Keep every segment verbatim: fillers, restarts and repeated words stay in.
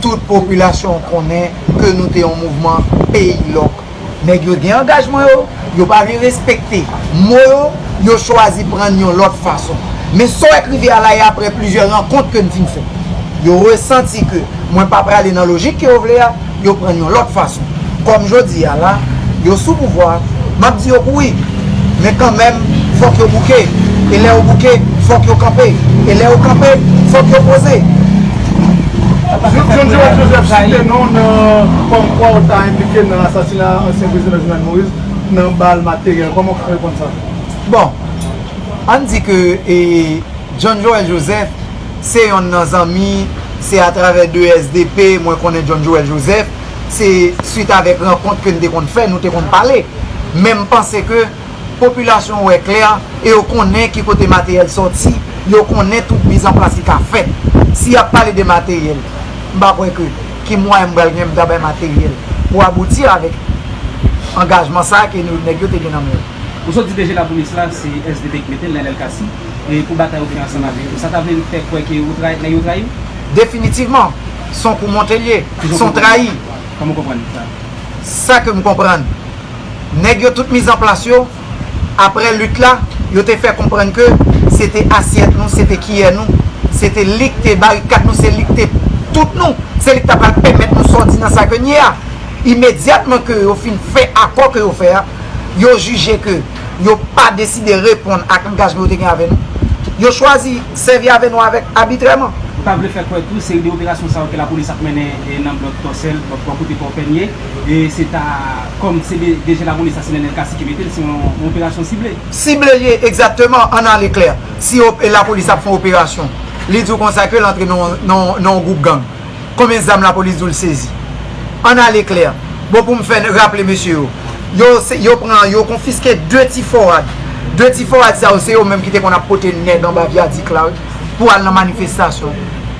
Tout popilasyon an konnen ke nou te yon mouvman peyi lòk. Nèg yo gen angajman yo, yo pa vle respekte mo yo, yo chwazi pran yon lòt fason. Men sa w wè k rive a la, e apre plizyè rankont ke n fin fè. Yo resanti ke mwen pa prale nan lojik ke yo vle a, yo pran yon lòt fason. Kòm jodi a la, yo sou pouvwa, m ap di yo kouri. Men kanmenm, fòk yo bouke. E lè yo bouke, fòk yo kanpe. E lè yo kanpe, fòk yo poze. John Joel Joseph site non w nan kòmkwa w ta enplike nan asasina ansyen prezidan Jovenel Moïse nan bal materyèl. Kòman w ka reponn sa? Bon, ann di ke e, John Joel Joseph se yonn nan zanmi, se atravè de S D P mwen konnen John Joel Joseph, se swit avèk rankont ke n te konn fè, nou te konn pale. Men m panse ke popilasyon wè klè e yo konnen ki kote materyèl sòti, yo konnen tout mizanplas ki ka fèt. Si y ap pale de materyèl, m pa kwè ke ki mwayen m pral gen m ta bay materyèl pou abouti avèk angajman sa a ke nou, nèg yo te gen nan men yo. Ou sot di D G lapolis la, se S D P ki mete l, Lionel Cassy, e pou batay ou te ansanm avè yo. Sa ta vle fè kwè ke ou trayi, nèg yo trayi w? Definitivman, se yon kou monte l ye, se yon trayi. Kòman w konprann sa? Sa ke m konprann, nèg yo tout mizanplas yo, apre lit la, yo te fè konprann ke se te asyèt nou, se te kiyè nou, se te li k te barikad nou, se li k te tout nou, se li k ta pral pèmèt nou sòti nan sa ke n ye a. Imedyatman ke yo fin fè akò ke yo fè a, yo jije ke yo pa deside reponn ak angajman yo te gen avè nou, yo chwazi sèvi avè nou avèk abitrèman. Ou ta vle fè kwè tou, seri de operasyon sa yo ke lapolis ap mennen e, nan blòk Tòsèl, bò, bò kote Pòpènye, e se ta, kòm se de, D G lapolis la, se Lionel Cassy ki mete l, se yon, yon operasyon sible. Sible l ye, egzakteman, ann ale klè. Si op-, e lapolis ap fè yon operasyon, li di w konsa ke l antre nan, nan, nan yon gwoup gang. Konbyen zam lapolis di w l sezi? Ann ale klè. Bon, pou m fè raple mesye yo, yo, se, yo pran, yo konfiske de ti fò rad. De ti fò rad sa yo, se yo menm ki te konn ap pote nèg anba vyadik la, wi, pou al nan manifestasyon.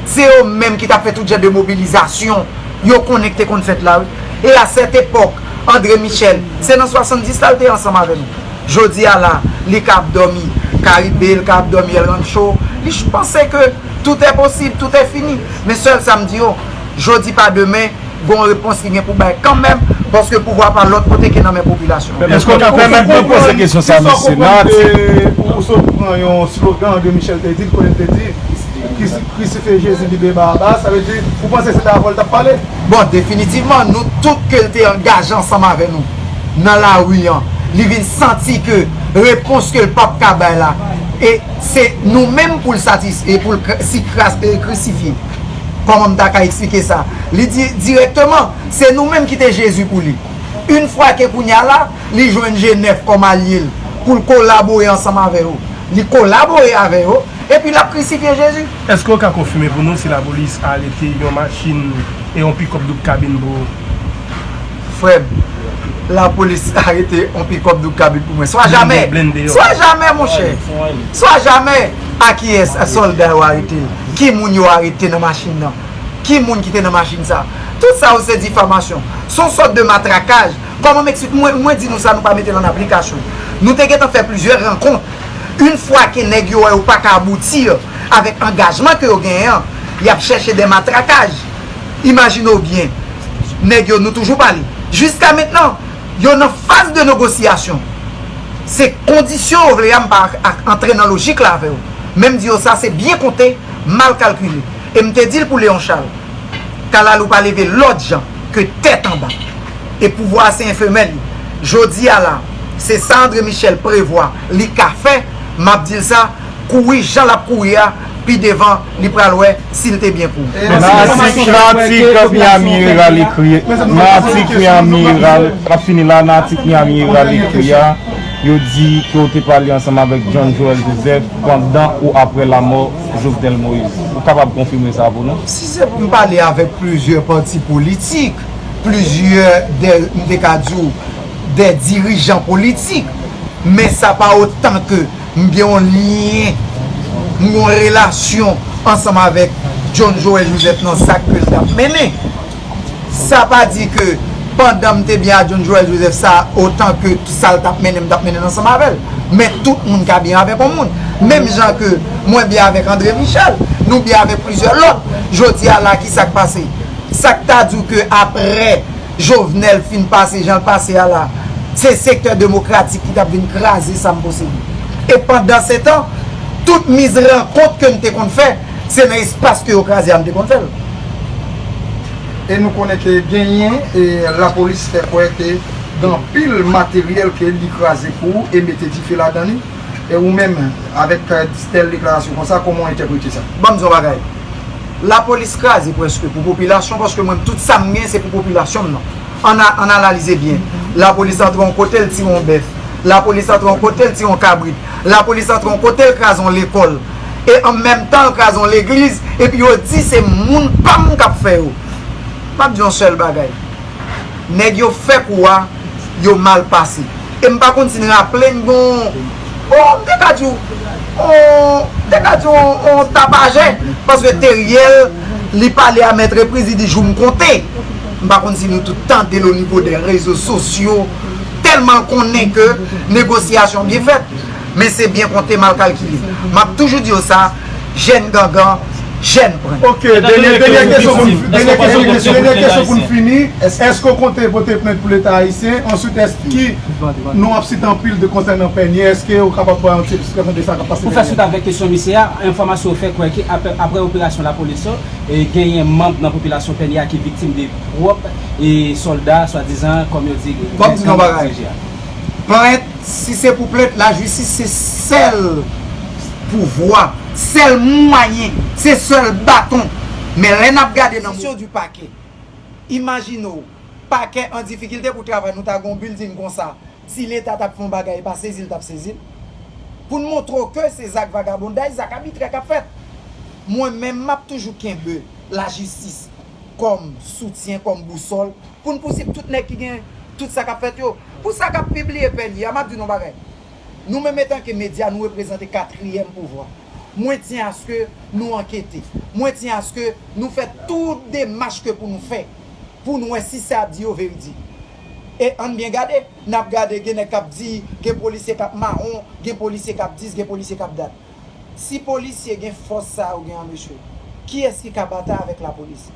Se yo menm ki t ap fè tout jan de mobilizasyon yo konnen ki te konn fèt la, wi. E a sèt epòk, André Michel, se nan swasanndis la l te ansanm avè nou. Jodi a la, li ka ap dòmi Karibe, li ka ap dòmi El Rancho. Li ch-, panse ke tout est possible, tout est fini. Men sèl sa m di yo, jodi pa demen, gon repons ki gen pou bay kanmenm, paske pouvwa pa lòt kote ke nan men popilasyon an. Èske w ka pèmèt mwen poze kesyon sa, mesye? Nan atik, ou sot pran yon slogan André Michel te di, l konnen l te di, Krisi-, Krisifye Jezi, libe Barabas, sa vle di, ou panse se ta avè w l t ap pale? Bon, definitivman, nou tout ke l te angaje ansanm avè nou nan lari an, li vin santi ke repons ke l p ap ka bay la, e se nou menm pou l satis-, e pou l kr-, si kras-, e krisifye. Kòman m ta ka eksplike sa? Li di dirèkteman, se nou menm ki te Jezi pou li. Yon fwa ke kounye a la, li jwenn G nèf kòm alye l, pou l kolabore ansanm avè yo. Li kolabore avè yo, epi l ap krisifye Jezi. Èske w ka konfime pou nou si lapolis arete yon machin e yon pikòp doub kabin pou ou? Frè m, lapolis arete yon pikòp doub kabin pou mwen. Swa jamè. Blende, blende yo. Swa jamè, monchè. Swa jamè. A kiyès sòlda yo arete l? Ki moun yo arete nan machin nan? Ki moun ki te nan machin sa? Tout sa yo se difamasyon. Se yon sòt de matrakaj. Kòman m eksplike? Mwen, mwen di nou sa, nou pa mete l an aplikasyon. Nou te gentan fè plizyè rankont. Yon fwa ke nèg yo wè yo pa ka abouti avèk angajman ke yo genyen an, y ap chèche de matrakaj. Imajine w byen, nèg yo, nou toujou pale. Jiska mentnan, yo nan faz de negosyasyon. Se kondisyon yo vle a, m pa ak-, antre nan lojik la avè yo. Men m di yo sa, se byen konte, mal kalkile. E m te di l pou Léon Charles, kalalou pa leve lòt jan ke tèt anba. E pouvwa a se enfemèl li. Jodi a la, se sa André Michel prevwa li ka fè, m ap di l sa, kouri jan l ap kouri a, pi devan, li pral wè si l te byen pou. Nan atik, nan atik Miami Herald ekri, nan atik Miami Herald, m ap fini la, nan atik Miami Herald ekri a, yo di ke w te pale ansanm avèk John Joel Joseph pandan ou apre lamò Jovenel Moïse. Ou kapab konfime sa pou nou? Si se pou m pale avèk plizyè pati politik, plizyè de, m te ka di w, de dirijan politik, men sa pa otan ke m gen yon lyen, m gen yon relasyon ansanm avèk John Joel Joseph nan sa ke l t ap mennen. Sa pa di ke pandan m te byen a John Joel Joseph, sa otan ke sa l t ap mennen, m t ap mennen l ansanm avè l. Men tout moun ka byen avèk yon moun. Menm jan ke mwen byen avèk André Michel, nou byen avèk plizyè lòt. Jodi a la, ki sa k pase? Sa k ta di w ke apre Jovenel fin pase jan l pase a la, se sektè demokratik ki t ap vin kraze sa m posede. E pandansetan, tout miz rankont ke m te konn fè, se nan espas ke yo kraze a m te konn fè l. E nou konnen ke genyen e lapolis fè kwè ke gen anpil materyèl ke li kraze pou ou e mete dife ladan li. E ou menm, avèk tèl deklarasyon konsa, kòman w entèprete sa? Ban m di w yon bagay. Lapolis kraze prèske pou popilasyon paske mwen tout sa m gen se pou popilasyon m nan. Ann analize byen. Lapolis antre yon kote l tire yon bèf. Lapolis antre yon kote l tire yon kabrit. Lapolis antre yon kote l kraze yon lekòl. E an menm tan l kraze yon legliz epi yo di se moun pa m k ap fè yo. M ap di yon sèl bagay. Nèg yo fè kou a, yo mal pase. E m pa konn si n raple n gon, bon, m te ka di w, on, m te ka di w on tapajè, paske Teriel, li pale a Mèt Repriz, li di jou m konte. M pa konn si nou tout tande l o nivo dè rezo sosyo, tèlman l konnen ke negosyasyon byen fèt. Men se byen konte, mal kalkile. M ap toujou di yo sa, jèn gangan, jèn pran. Ok, dènyè kesyon pou n fini. Èske w konte pote plent pou Leta ayisyen? Answit, èske nou ap site anpil de konsènan Pènye? Èske w kapab bay yon ti eksplikasyon de sa k ap pase Pènye? Pou fè swit avèk kesyon misye a, enfòmasyon yo fè kwè ke apre operasyon lapolis yo, genyen manm nan popilasyon Pènye a ki viktim de pwòp sòlda, swadizan, kòm yo di, Ban m di nou yon bagay. Plent, si se pou plent, lajistis se sèl pouvwa, sèl mwayen, se sèl baton. Men lè n ap gade nan misyon di pakè, imajine w, pakè an difikilte pou travay, nou ta gen yon bilding konsa, si Leta t ap fè yon bagay e pa sezi l t ap sezi l. Pou n montre w ke se zak vagabonday, zak abitrè k ap fèt. Mwen menm, m ap toujou kenbe lajistis kòm soutyen, kòm bousòl, pou n pousuiv tout nèg ki gen tout sa k ap fèt yo. Pou sa k ap pibliye Pènye a, m ap di nou yon bagay. Nou menm etanke medya, nou reprezante katriyèm pouvwa. Mwen tyen aske nou ankete. Mwen tyen aske nou fè tout demach ke pou nou fè, pou n wè si sa y ap di yo veridik. E ann byen gade, n ap gade, gen nèg k ap di, gen polisye k ap mawon, gen polisye k ap dis, gen polisye k ap dat. Si polisye gen fòs sa yo gen an mesye, kiyès ki ka batay avèk lapolis?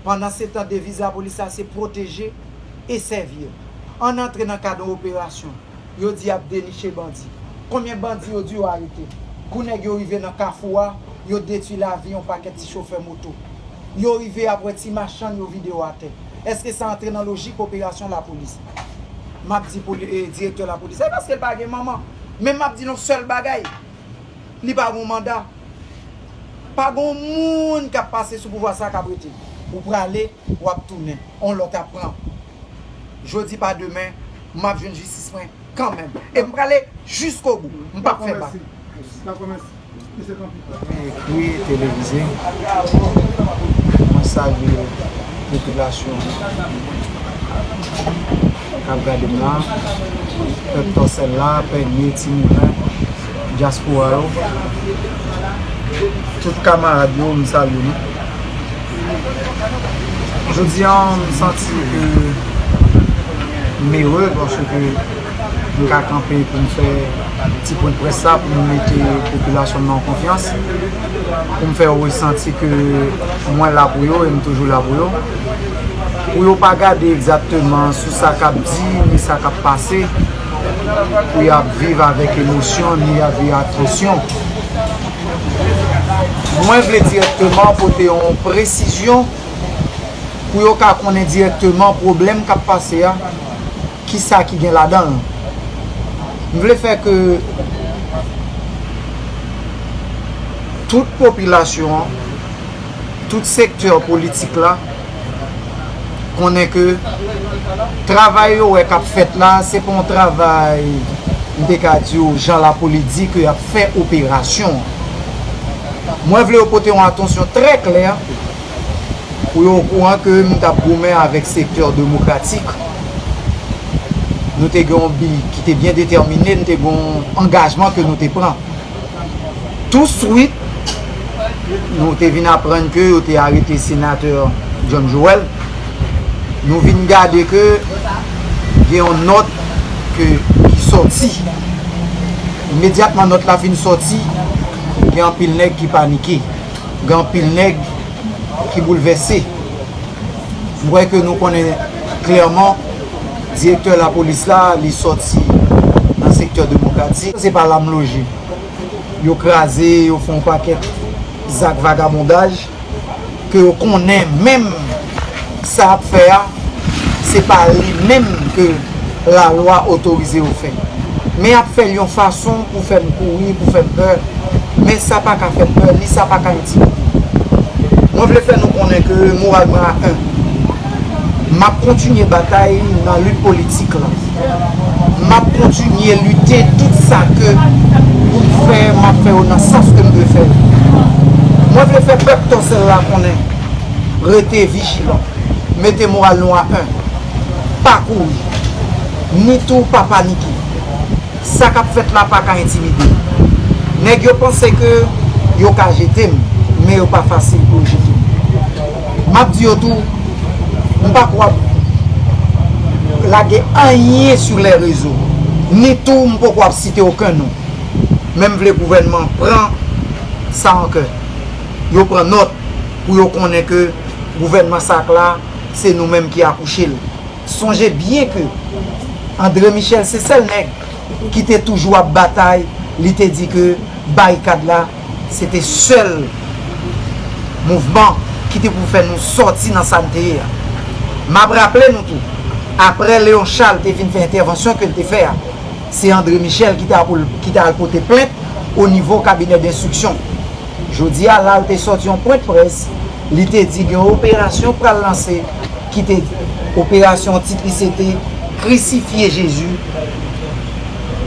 Pandansetan deviz lapolis la se pwoteje e sèvi. Ann antre nan kad yon operasyon, yo di y ap deniche bandi. Konbyen bandi yo di yo arete? Kou nèg yo rive nan kafou a, yo detwi lavi yon pakèt ti chofè moto. Yo rive ap wè ti machann yo vide yo atè. Èske sa antre nan lojik operasyon lapolis? M ap di direktè lapolis la, e paske l pa gen manman. Men m ap di l yon sèl bagay, li pa gen yon manda. Pa gen yon moun k ap pase sou pouvwa sa k ap rete. Ou prale, w ap tounen. On lòt ap pran. Jodi pa demen, m ap jwenn jistis mwen kanmenm. E m prale jiskobou. M p ap fè bak. Mwen ekri televize. Mwen salye popilasyon k ap gade m la, pèp Tòsèl la, Pènye, Ti Moulen, dyaspora yo, tout kamarad yo, m salye nou. Jodi a, m santi ke m ere paske m ka kanpe pou m fè ti pwen près sa pou m mete popilasyon m nan an konfyans, pou m fè yo resanti ke mwen la pou yo e m toujou la pou yo. Pou yo pa gade egzakteman sou sa k ap di ni sa k ap pase, pou y ap viv avèk emosyon ni avèk atansyon. Mwen vle dirèkteman pote yon presizyon pou yo ka konnen dirèkteman pwoblèm k ap pase a, kisa ki gen ladan l. M vle fè ke tout popilasyon an, tout sektè politik la, konnen ke travay yo wè k ap fèt la, se pa yon travay, m te ka di w, jan lapolis di ke y ap fè operasyon. Mwen vle yo pote yon atansyon trè klè pou yo okouran ke m t ap goumen avèk sektè demokratik. Nou te gen yon bi ki te byen detèmine, nou te gen yon angajman ke nou te pran. Touswit, nou te vin aprann ke yo te arete senatè John Joel. Nou vin gade ke gen yon nòt ke, ki sòti. Imedyatman nòt la fin sòti, gen anpil nèg ki panike. Gen anpil nèg ki boulvèse. M kwè ke nou konnen klèman, direktè lapolis la, li sòti nan sektè demokratik. Se pa la m loje. Yo kraze, yo fè yon pakèt zak vagabondaj ke yo konnen menm sa ap fè a, se pa li menm ke lalwa otorize yo fè. Men y ap fè l yon fason pou fè n kouri, pou fè n pè. Men sa pa ka fè n pè, ni sa pa ka entimide. Mwen vle fè nou konnen ke moral mwen a en. M ap kontinye batay nan lit politik la. M ap kontinye lite tout sa ke pou m fè, m ap fè yo nan sans ke m dwe fè yo. Mwen vle fè pèp Tòsèl la konnen, rete vijilan, mete moral nou a en. Pa kouri, ni tou pa panike. Sa k ap fèt la pa ka entimide m. Nèg yo panse ke yo ka jete m, men yo pa fasil pou yo jete m. M ap di yo tou, m pa kwè ap lage anyen sou lè rezo, ni tou m poko ap site okenn non. Men m vle gouvènman pran sa an kè. Yo pran nòt pou yo konnen ke gouvènman sa k la, se nou menm ki akouche l. Sonje byen ke André Michel se sèl nèg ki te toujou ap batay, li te di ke barikad la, se te sèl mouvman ki te pou fè nou sòti nan sa n te ye a. M ap raple nou tou, aprè Léon Charles te fin fè entèvansyon ke l te fè a, se André Michel ki te al, ki te al pote plent o nivo kabinè denstriksyon. Jodi a la, l te sòti yon pwent près, li te di gen yon operasyon pral lanse, ki te, operasyon tit li se te Krisifye Jezi,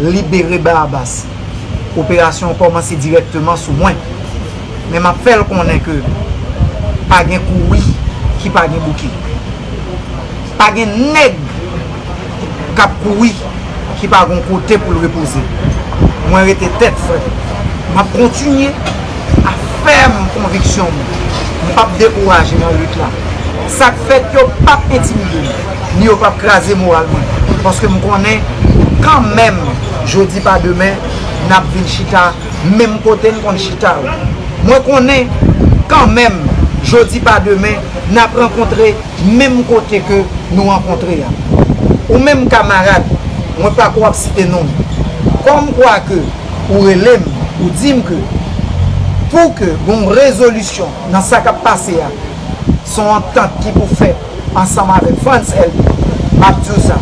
libere Barabas. Operasyon an kòmanse dirèkteman sou mwen. Men m ap fè l konnen ke pa gen kouri ki pa gen bouke. Pa gen nèg k ap kouri ki pa gen yon kote pou l repoze. Mwen rete tèt frèt. M ap kontinye a fèm konviksyon m. M p ap dekouraje nan lit la. Sa k fèt, yo p ap entimide m, ni yo p ap kraze moral mwen. Paske m konnen kanmenm, jodi pa demen, n ap vin chita menm kote n konn chita yo. Mwen konnen kanmenm, jodi pa demen, n ap rankontre menm kote ke nou rankontre a. Ou menm kamarad, mwen pako ap site non w. Kòmkwa ke ou rele m, ou di m ke pou ke gon rezolisyon nan sa k ap pase a, se yon antant ki pou fèt ansanm avèk Frantz Elbé. M ap di w sa.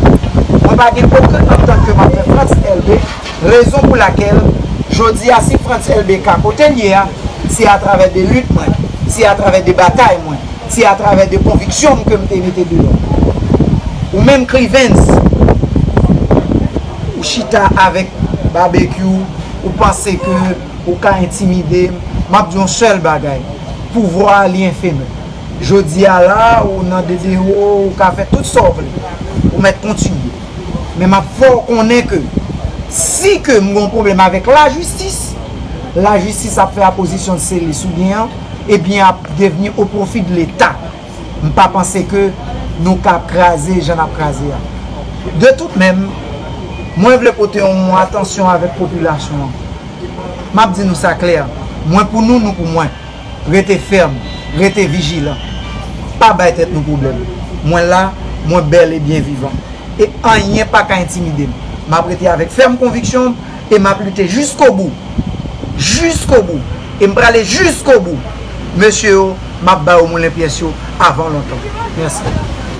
Mwen pa gen okenn antant ke m ap fè Frantz Elbé, rezon pou lakèl, jodi a, si Frantz Elbé ka kote l ye a, se atravè de lit mwen, se atravè de batay mwen, se atravè de konviksyon m ke m te mete deyò. Ou menm Krivens, ou chita avèk Babekyou, ou panse ke ou ka entimide m, m ap di yon sèl bagay, pouvwa a li enfemen. Jodi a la, ou nan de dewo, ou ka fè tout sa w vle, ou mèt kontinye. Men m ap fè w konnen ke si ke m gen yon pwoblèm avèk lajistis, lajistis ap fè apozisyon de seli sou byen an, e byen ap devni o pwofi de Leta. M pa panse ke nou ka ap kraze jan n ap kraze a. De tout menm, mwen vle pote yon atansyon avèk popilasyon an. M ap di nou sa klè, mwen pou nou, nou pou mwen. Rete fèm, rete vijilan. Pa bay tèt nou pwoblèm. Mwen la, mwen bèl e byen vivan. E anyen pa ka entimide m. M ap rete avèk fèm konviksyon m e m ap lite jiskobou. Jiskobou. E m prale jiskobou. Mesye yo, m ap ba yo moulen pyès yo avan lontan. Mèsi.